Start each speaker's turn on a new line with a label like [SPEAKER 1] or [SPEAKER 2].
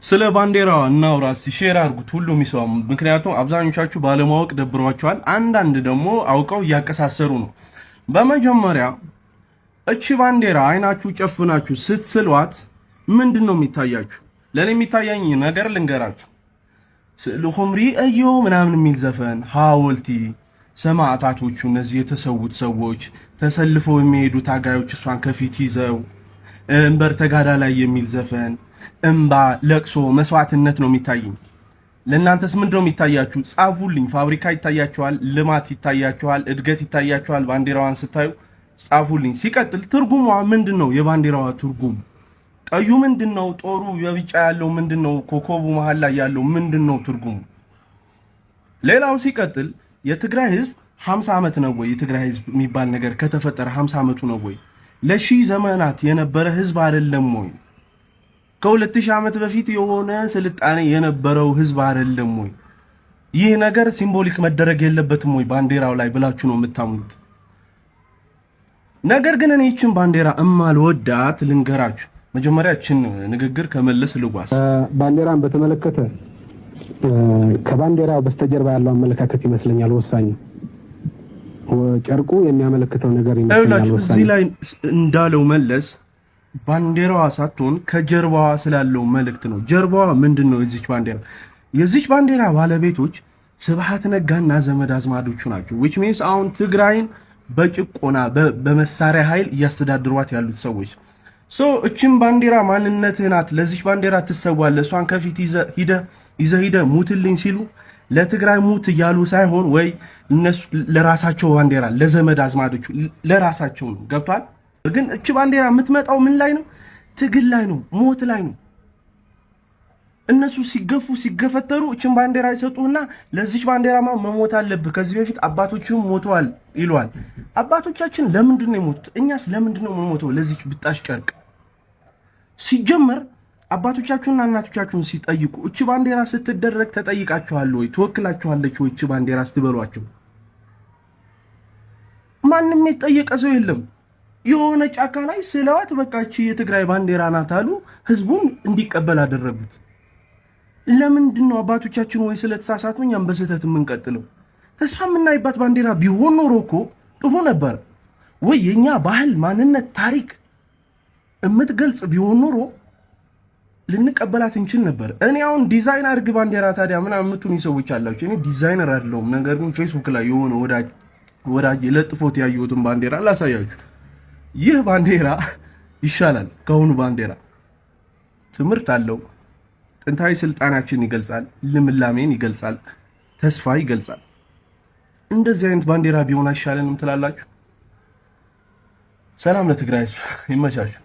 [SPEAKER 1] ስለ ባንዲራዋ እናውራ እስቲ፣ share አድርጉት ሁሉም ይሰማ። ምክንያቱም አብዛኞቻችሁ ባለማወቅ ደብሯቸዋል። አንዳንድ ደግሞ አውቀው እያቀሳሰሩ ነው። በመጀመሪያ እቺ ባንዲራ አይናችሁ ጨፍናችሁ ስትስሏት ምንድን ነው የሚታያችሁ? ለእኔ የሚታየኝ ነገር ልንገራችሁ። ስእልኹም ሪአዮ ምናምን የሚል ዘፈን፣ ሐውልቲ፣ ሰማዕታቶቹ፣ እነዚህ የተሰዉት ሰዎች፣ ተሰልፈው የሚሄዱ ታጋዮች እሷን ከፊት ይዘው፣ እምበር ተጋዳላይ የሚል ዘፈን፣ እምባ፣ ለቅሶ፣ መስዋዕትነት ነው የሚታየኝ። ለእናንተስ ምንድን ነው የሚታያችሁ? ጻፉልኝ። ፋብሪካ ይታያችኋል? ልማት ይታያችኋል? እድገት ይታያችኋል? ባንዲራዋን ስታዩ ጻፉልኝ። ሲቀጥል ትርጉሟ ምንድን ነው? የባንዲራዋ ትርጉም ቀዩ ምንድን ነው? ጦሩ የቢጫ ያለው ምንድን ነው? ኮከቡ መሀል ላይ ያለው ምንድን ነው ትርጉሙ? ሌላው ሲቀጥል የትግራይ ህዝብ 50 ዓመት ነው ወይ? የትግራይ ህዝብ የሚባል ነገር ከተፈጠረ 50 ዓመቱ ነው ወይ? ለሺህ ዘመናት የነበረ ህዝብ አይደለም ወይ? ከ2000 ዓመት በፊት የሆነ ስልጣኔ የነበረው ህዝብ አይደለም ወይ? ይህ ነገር symbolic መደረግ የለበትም ወይ ባንዲራው ላይ ብላችሁ ነው የምታምኑት? ነገር ግን እኔ ይችን ባንዲራ እማልወዳት ልንገራችሁ። መጀመሪያ ይችን ንግግር ከመለስ ልጓዝ።
[SPEAKER 2] ባንዲራን በተመለከተ ከባንዲራው በስተጀርባ ያለው አመለካከት ይመስለኛል ወሳኙ። ጨርቁ የሚያመለክተው ነገር ይመስለኛል ወሳኙ።
[SPEAKER 1] እዚህ ላይ እንዳለው መለስ ባንዲራዋ ሳትሆን ከጀርባዋ ስላለው መልእክት ነው። ጀርባዋ ምንድን ነው? የዚች ባንዲራ፣ የዚች ባንዲራ ባለቤቶች ስብሐት ነጋና ዘመድ አዝማዶቹ ናቸው። Which means አሁን ትግራይን በጭቆና በመሳሪያ ኃይል እያስተዳድሯት ያሉት ሰዎች። So እችን ባንዲራ ማንነትህ ናት፣ ለዚች ባንዲራ ትሰዋለህ፣ እሷን ከፊት ይዘህ ሂደህ ሙትልኝ ሲሉ ለትግራይ ሙት እያሉ ሳይሆን ወይ እነሱ ለራሳቸው ባንዲራ፣ ለዘመድ አዝማዶቹ፣ ለራሳቸው ነው። ገብቷል። ግን እች ባንዲራ የምትመጣው ምን ላይ ነው? ትግል ላይ ነው፣ ሞት ላይ ነው። እነሱ ሲገፉ ሲገፈተሩ እችን ባንዲራ ይሰጡና ለዚች ባንዲራማ መሞት አለብህ፣ ከዚህ በፊት አባቶችም ሞተዋል ይለዋል። አባቶቻችን ለምንድን ነው የሞቱት? እኛስ ለምንድን ነው የምንሞተው ለዚች ብጣሽ ጨርቅ? ሲጀመር አባቶቻችሁንና እናቶቻችሁን ሲጠይቁ እች ባንዲራ ስትደረግ ተጠይቃችኋል ወይ? ትወክላችኋለች ወይ እች ባንዲራ ስትበሏቸው? ማንም የጠየቀ ሰው የለም። የሆነ ጫካ ላይ ስለዋት በቃ እቺ የትግራይ ባንዲራ ናት አሉ። ህዝቡን እንዲቀበል አደረጉት። ለምንድን ነው አባቶቻችን ወይ ስለተሳሳቱ እኛም በስህተት የምንቀጥለው? ተስፋ የምናይባት ባንዲራ ቢሆን ኖሮ እኮ ጥሩ ነበር። ወይ የእኛ ባህል፣ ማንነት፣ ታሪክ የምትገልጽ ቢሆን ኖሮ ልንቀበላት እንችል ነበር። እኔ አሁን ዲዛይን አድርግ ባንዲራ ታዲያ ምናምን የምትሉኝ ሰዎች አላችሁ። እኔ ዲዛይነር አይደለሁም። ነገር ግን ፌስቡክ ላይ የሆነ ወዳጅ ለጥፎት ያየሁትን ባንዲራ ላሳያችሁ። ይህ ባንዲራ ይሻላል ከአሁኑ ባንዲራ። ትምህርት አለው። ጥንታዊ ስልጣናችን ይገልጻል፣ ልምላሜን ይገልጻል፣ ተስፋ ይገልጻል። እንደዚህ አይነት ባንዲራ ቢሆን አይሻለንም ትላላችሁ? ሰላም ለትግራይ ህዝብ፣ ይመቻችሁ።